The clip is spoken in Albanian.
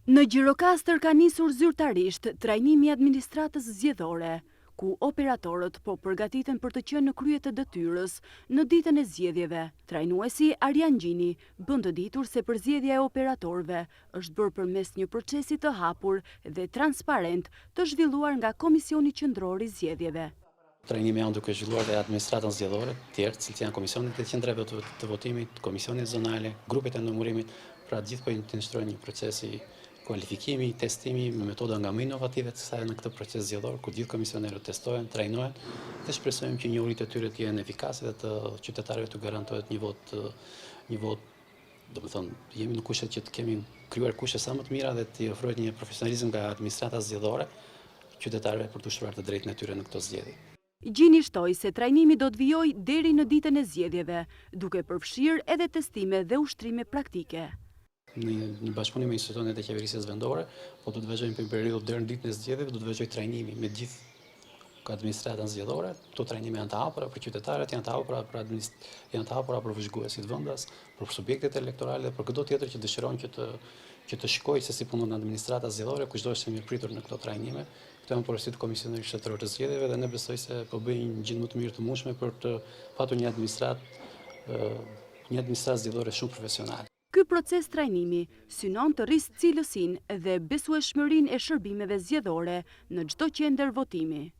Në Gjirokastër ka nisur zyrtarisht trajnimi i administratës zgjedhore, ku operatorët po përgatiten për të qenë në krye të detyrës në ditën e zgjedhjeve. Trajnuesi Arjan Gjini bën të ditur se përzgjedhja e operatorëve është bërë përmes një procesi të hapur dhe transparent të zhvilluar nga Komisioni Qendror i Zgjedhjeve. Trajnime janë duke zhvilluar dhe administratën zgjedhore, të tjerë, të cilët janë komisionet e qendrave të votimit, komisionet zonale, grupet e numërimit, pra të gjithë po i nënshtrohen një procesi kualifikimi, testimi me metoda nga më inovative të kësaj në këtë proces zgjedhor, ku gjithë komisionerët testohen, trajnohen dhe shpresojmë që njohuritë e tyre të jenë efikase dhe të qytetarëve t'u garantohet një votë një votë domethënë jemi në kushtet që të kemi krijuar kushte sa më të mira dhe të ofrohet një profesionalizëm nga administrata zgjedhore qytetarëve për të ushtruar të drejtën e tyre në këto zgjedhje. Gjini shtoi se trajnimi do të vijojë deri në ditën e zgjedhjeve, duke përfshirë edhe testime dhe ushtrime praktike. Në në bashkëpunim me institucionet e qeverisjes vendore, po do të vazhdojmë për një periudhë deri në ditën e zgjedhjeve, do të vazhdojë trajnimi me gjithë administratën zgjedhore. Këto trajnime janë të hapura për qytetarët, janë të hapura për administ janë të hapura për vëzhguesit vendas, për subjektet elektorale dhe për këdo tjetër që dëshiron që të që të shikojë se si punon administrata zgjedhore, kushdo është i mirëpritur në këto trajnime. Këto janë porositë të Komisionit Shtetëror të Zgjedhjeve dhe ne besoj se po bëjmë gjithë më të mirë të mundshme për të patur një administratë një administratë zgjedhore shumë profesionale. Ky proces trajnimi synon të rrisë cilësinë dhe besueshmërinë e shërbimeve zgjedhore në çdo qendër votimi.